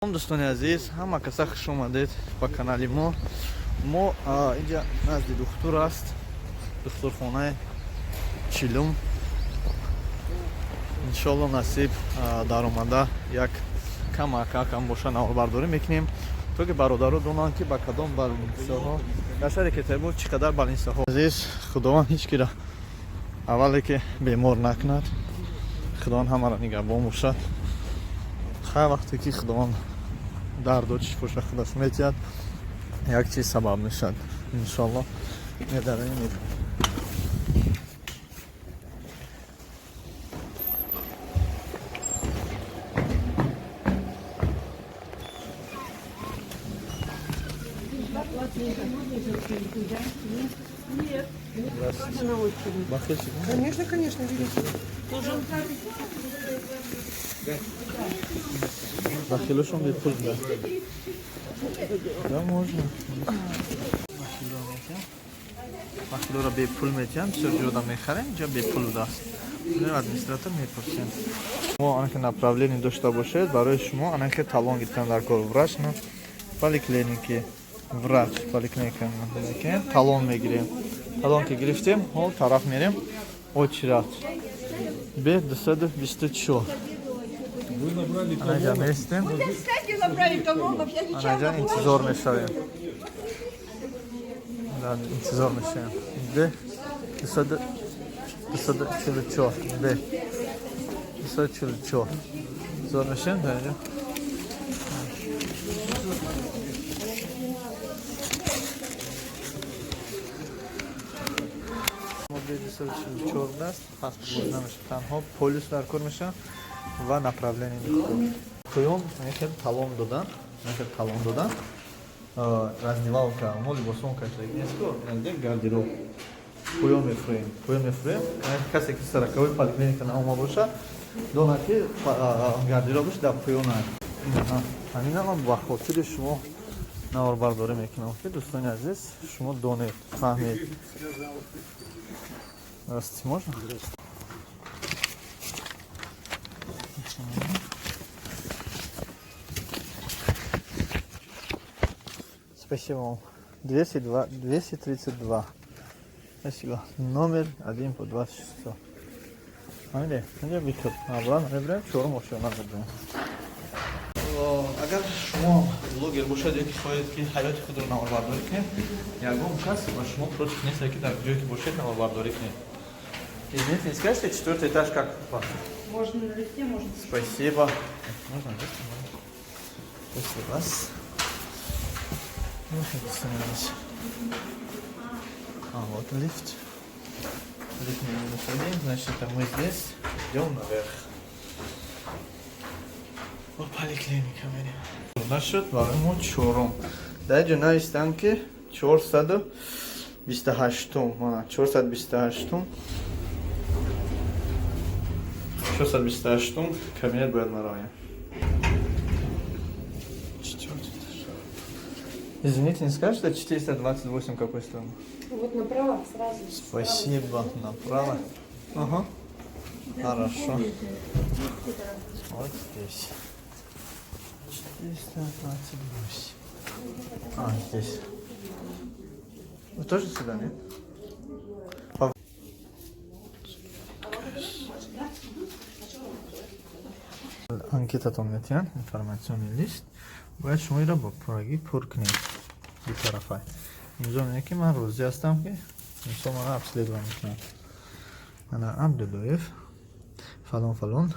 Дӯстони азиз, ҳама каса хуш омадед ба канали мо. Мо инҷа назди духтур аст, духтурхонаи чилум. Иншоалло, насиб даромада як камакакам боша наворбардорӣ мекунем, то ки бародаро донанд, ки ба кадом больницаҳо дар шаҳри Екатеринбург чӣ қадар больницаҳо. Азиз, Худованд ҳеҷ кира аввале ки бемор накунад, Худованд ҳамаро нигаҳбон бошад. Хай, вақте ки Худованд дарду шифоша худаш метиҳад, як чиз сабаб мешавад. Иншоалло, медароем. Нет, Здравствуйте. На очередь. Бахтичик. Конечно, конечно, берите. Бахилушон бепул, да? Да, можно. Бахилоро бепул метиҳам, бисёр ҷода мехарем, инҷа бепул будааст. Администратор мепурсем. Шумо ана ки направление дошта бошед, барои шумо ана ки талон гирифтан дар кор врач на поликлиники, врач поликлиника талон мегирем. Талон ки гирифтем, ҳол тараф мерем. Очередь. Б 224. Вы набрали Анаҷа местем. Кстати, набрали талонов, я ничего. Анаҷа интизор мешавем. Да, интизор мешавем. Б 244, Б 244. Интизор мешавем дар инҷо. Б 244 аст, паспорт боз намешавад, танҳо полис дар кор мешавад ва направление духтур. Поён хел талон додан, хел талон додан. Раздевалка, мо либосон кашидаги нест-ку, гардероб. Поён мефурем, поён мефурем. Касе ки сороковой поликлиника наома бошад, донад, ки гардеробаш дар поён аст. Ҳамина ман ба хотири шумо наворбардорӣ мекунам, ки, дӯстони азиз, шумо донед, фаҳмед. Здравствуйте, можно? Здравствуйте. Спасибо вам. 202, 232. Спасибо. Номер 1 по 26. Ҳамиде, инҷа битур. Маблағ намебирем, чорум ошёна мебирем. Агар шумо блогер бошед ё ки хоҳед, ки ҳаёти худро наворбардорӣ кунед, ягон кас ба шумо против нест, ки дар ҷое ки бошед, наворбардорӣ кунед. Извините, не скажете, четвертый этаж как попасть? Можно на лифте, можно. Спасибо. Можно лифте? Спасибо. Ну, остановились. А, вот лифт. Лифт -1, значит, это мы здесь. Идем наверх. О, поликлиника мерем. Нашуд барои мо чорум. Дар ҷо навистам, ки 428-ум. Мана, 428-ум. 428-ум кабинет бояд мароем. Четвертый этаж. Извините, не скажете, 428 какой стороны? Вот направо сразу. Спасибо. Направо. Ага. Хорошо. Вот здесь. 428. А, здесь. Вы тоже сюда, нет? Анкетатон метиҳанд, информационный лист. Бояд шумо инро бо пуррагӣ пур кунед. Ду тарафа. Имзо мекунед, ки ман розӣ ҳастам, ки мисол мана обследование мекунад. Ана Абдуллоев, фалон, фалон,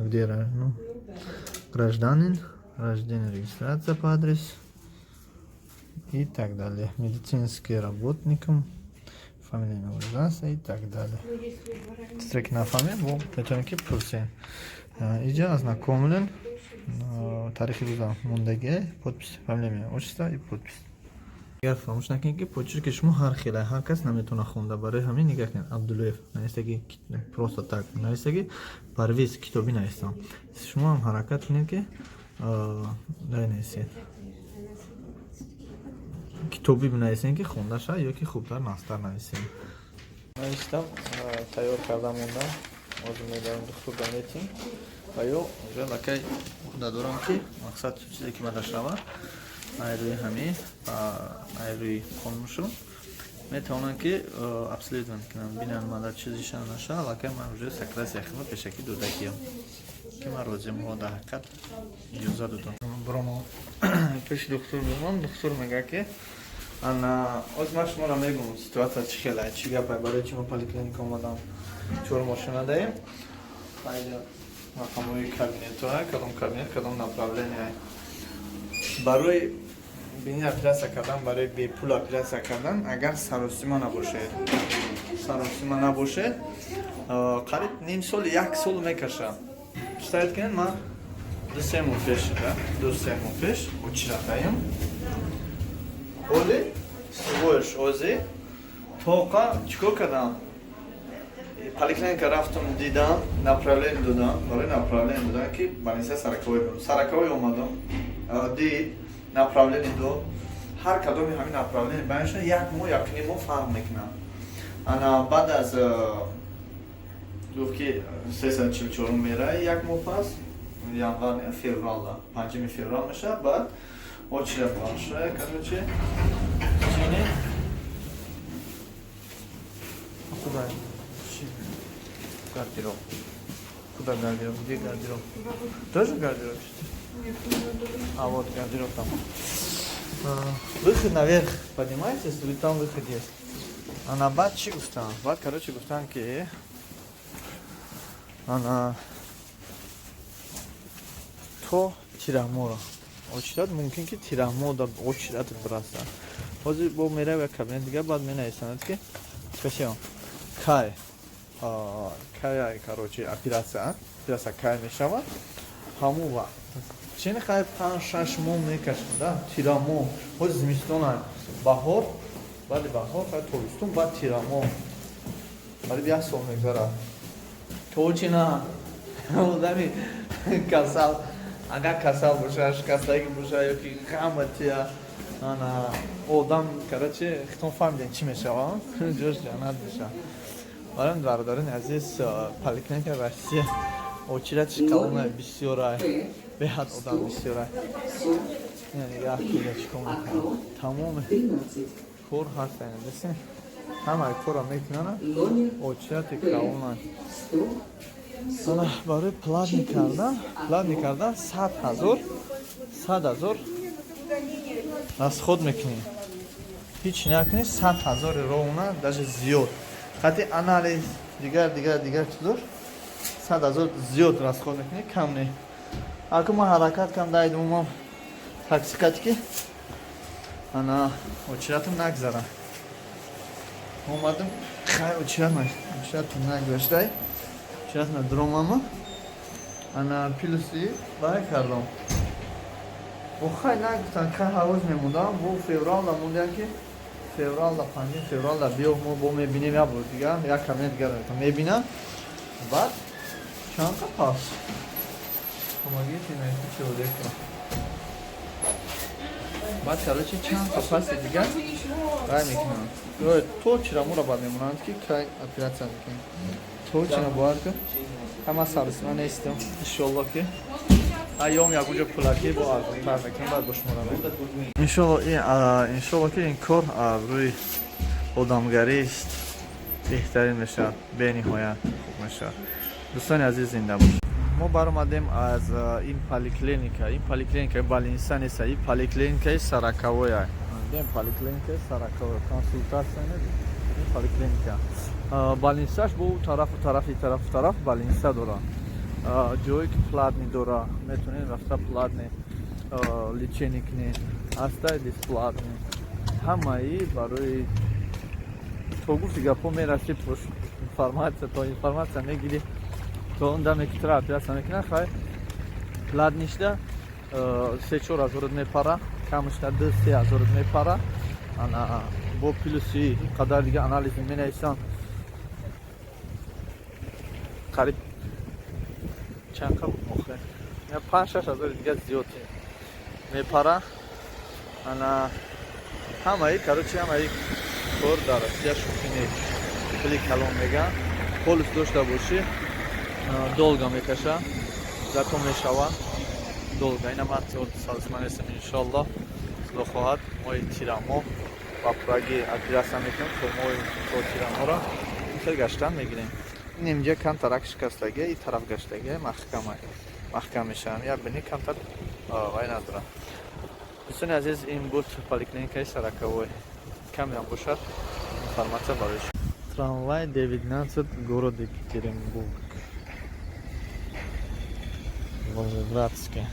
где, ну, гражданин, рождение, регистрация по адресу и так далее. Медицинский работником, фамилия, имя, гражданство и так далее. Чизе ки нафаҳмед, бо метавонед ки пурсед. Иҷа ознакомлен, тарихи рӯза мондагӣ, подпись, фамилия, имя, отчество и подпись. Агар фаромӯш накунед, ки почерки шумо ҳар хела, ҳар кас наметавонад хонда. Барои ҳамин нигоҳ кунед, Абдуллоев навистаги просто так навистаги, парвиз китобӣ навистам. Шумо ҳам ҳаракат кунед, ки дай нависед, китобӣ бинависем, ки хонда шавад, ё ки хубтар настар нависем. Навистам, тайёр карда мондам. Ҳозир медарем, духтурда метим. Ва ё уже аллакай уҳда дорам, ки мақсад чизе ки бада шава, ай рӯи ҳами, ай рӯи қонуншон метавонанд, ки обследование кунанд, бинанд, мада чизиша наша. Аллакай ман уже согласие худро пешакӣ додагиям, ки ман розиам. Ҳо, дар ҳақиқат иҷоза додам. Бромо пеши духтур бимон. Духтур мега, ки ана оз ман шуморо мегӯм, ситуация чӣ хела, чӣ гапай, барои чи мо поликлиника омадам. Чор мошина даем, рақамҳои кабинетҳоя, кадом кабинет, кадом направление. Барои бини оператсия кардан, барои бепул оператсия кардан, агар саросима набошед, саросима набошед, қариб ним сол, як сол мекашад. Представить кунед, ман 2-3 моҳ пеш, 2-3 моҳ пеш очередь даем, оли свош ози тоқа чикор кардам? Поликлиника рафтам, дидам, направление додам. Барои направление додам, ки больница Сороковой бирам. Сороковой омадам, дид, направление дод. Ҳар кадоми ҳамин направление байнашон як моҳ, 1,5 моҳ фарқ мекунад. Ана баъд аз гуфт, ки 344-ум мерай, як моҳ пас, январ, февралда, 5-феврал мешавад. Баъд очередь большая, короче, чини куда гардероб, куда гардероб, где гардероб? Тоже гардероб? А вот гардероб там. Выход наверх, поднимайтесь, там выход есть. Ана баъд чӣ гуфтам? Баъд, короче, гуфтам, ки ана то тираҳморо очередь, мумкин ки тираҳмо да очередь бирасад. Ҳозир бо мерав як кабинет дигар, баъд менависанад, ки спасибо, кай, короче, операция кай мешавад. Ҳамун вақт чени хай 5-6 моҳ мекашад, да, тирамоҳ. Ҳозир зимистона, баҳор, баъди баҳор хай тобистон, баъд тирамоҳ, қариб як сол мегзарад. То чи на одами касал, агар касал боша, шикастагӣ боша ё ки ғама тия, ана одам, короче, хитон фаҳмидем, чӣ мешава, ҷош ҷаннат мешава. Барои бародарони азиз, поликлиника Россия очередь ш калона, бисёрай, беҳад одам бисёрай. Як кида чикор мекунам? Тамоми кор ҳаст, десин, ҳамаи корро мекунанд, очередь и калона. Ана барои платный кардан 100 000, 100 000 расход мекунӣ. Ҳеч накунӣ, 100 000-и ровно, даже зиёд, хати анализ, дигар, дигар, дигар чизош, 100 000 зиёд расход мекунӣ, кам не. Аку ман ҳаракат кардам, дайдумам такси кати, ки ана очередь ам нагзара. Омадам, хай, очередь ам нагзаштай, очередь ма дуромама. Ана плюси вай кардам. Охай нагуфтан кай, ҳавоз мемондам, бо февралда мондиам, ки февралда, 5 февралда биё, мо бо мебинем як бор дигар, як кабинет дигар мебинам. Баъд чанд қа пас, помогите найти человека. Баъд, короче, чанд қа паси дигар рай мекунам, то чирамура баъд мемонанд, ки кай оператсия мекунем. То чина бояд ки ҳама сарсима нестам. Иншолло, ки айём якунҷо пулакӣ бо арзонтар мекунем, баъд бо шумо равем, иншолло. Иншолло, ки ин кор рӯи одамгарист, беҳтарин мешавад, бениҳоят хуб мешавад. Дӯстони азиз, зинда бошед. Мо баромадем аз ин поликлиника. Ин поликлиника больница нест, ин поликлиникаи Сороковой. Ин поликлиникаи Сороковой, консултатсия, ин поликлиника. Больница ш бо тарафу тарафи, тарафу тараф больница дора, ҷое ки платный дора, метавонед рафта платный лечение кунед, ҳастай бесплатный. Ҳамаи барои то гуфти гапҳо мерасӣ, информация, то информация мегирӣ, то он даме ки тра оператсия мекунад. Хай, платный шда 3-4 ҳазорат мепара, камашда 2-3 ҳазорат мепара. Ана бо плюси қадар дига анализ менависам, қариб чанд қа охе, 5-6 ҳазори дига зиёд мепара. Ана ҳамаи, короче, ҳамаи кор дар Россия шӯхӣ нест. Пули калон меган, полис дошта бошӣ, долго мекаша. Зато мешава долго. Ина ман салсман иншаллоҳ, худо хоҳад, моҳи тирамоҳ ба пурраги оператсия мекунем, то моҳи то тирамоҳро хел гаштан мегирем. Ин инҷа камтарак шикастагия, и тараф гаштагия, маҳкама маҳкам мешавам. Я бини, камтар вай надорам. Дӯстони азиз, ин буд поликлиникаи сороковой. Камеам бошад информатсия барои шумо. Трамвай 19, город Екатеринбург. Волгоградская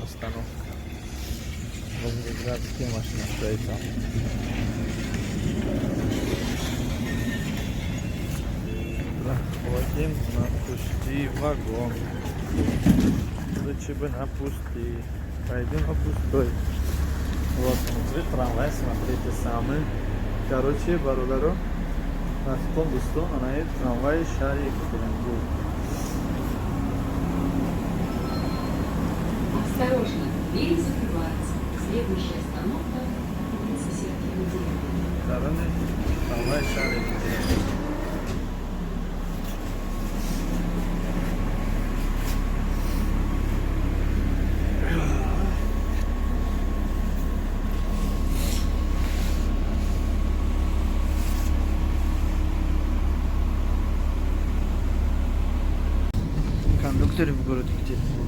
остановка. Волгоградская машина стоит там. Проходим на пусти вагон. Лучше бы на пусти. Пойдем на пустой. Вот, внутри трамвай, смотрите сами. Короче, бародаро, рафтон, дӯстон, анаи трамваи шаҳри Екатеринбург. Осторожно, двери закрываются. Следующая остановка — улица Сергея Дерева. Дарони трамваи шаҳри Екатеринбург. Кондукторы в городе Екатеринбург.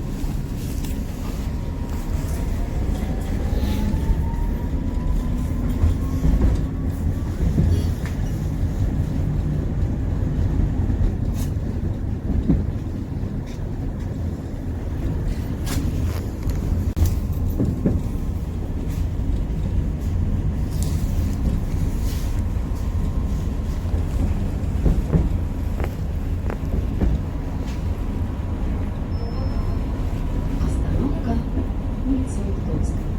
Остановка улица Ухтомская.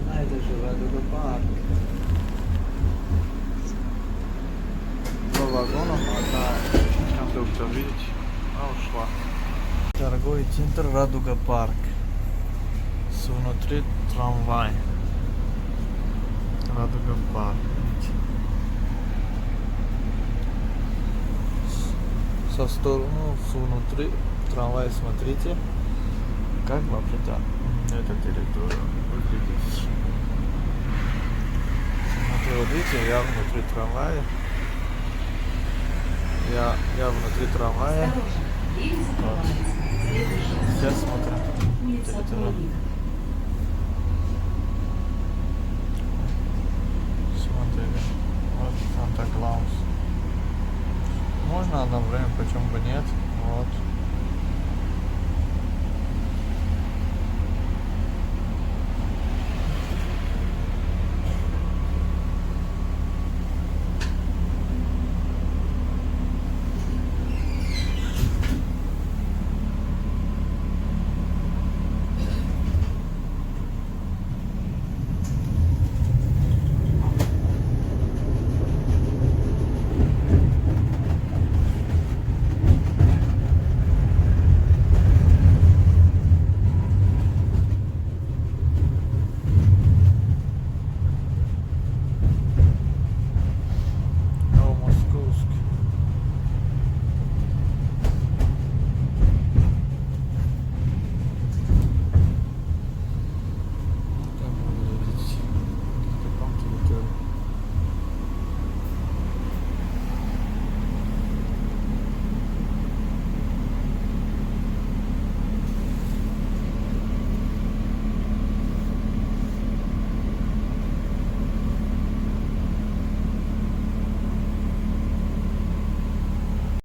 А это же Радуга парк. Два вагона, одна кондуктор, видите, она ушла. Торговый центр Радуга парк. С внутри трамвай. Радуга парк. Видите? Со стороны, с внутри трамвая, смотрите, как вообще-то эта территория выглядит. Смотри, вот видите, я внутри трамвая. Я внутри трамвая. Осторожно, двери закрываются. Следующая Сейчас остановка смотрим улица территорию. Плавник. Смотрели. Вот Санта-Клаус. Можно одно время, почему бы нет.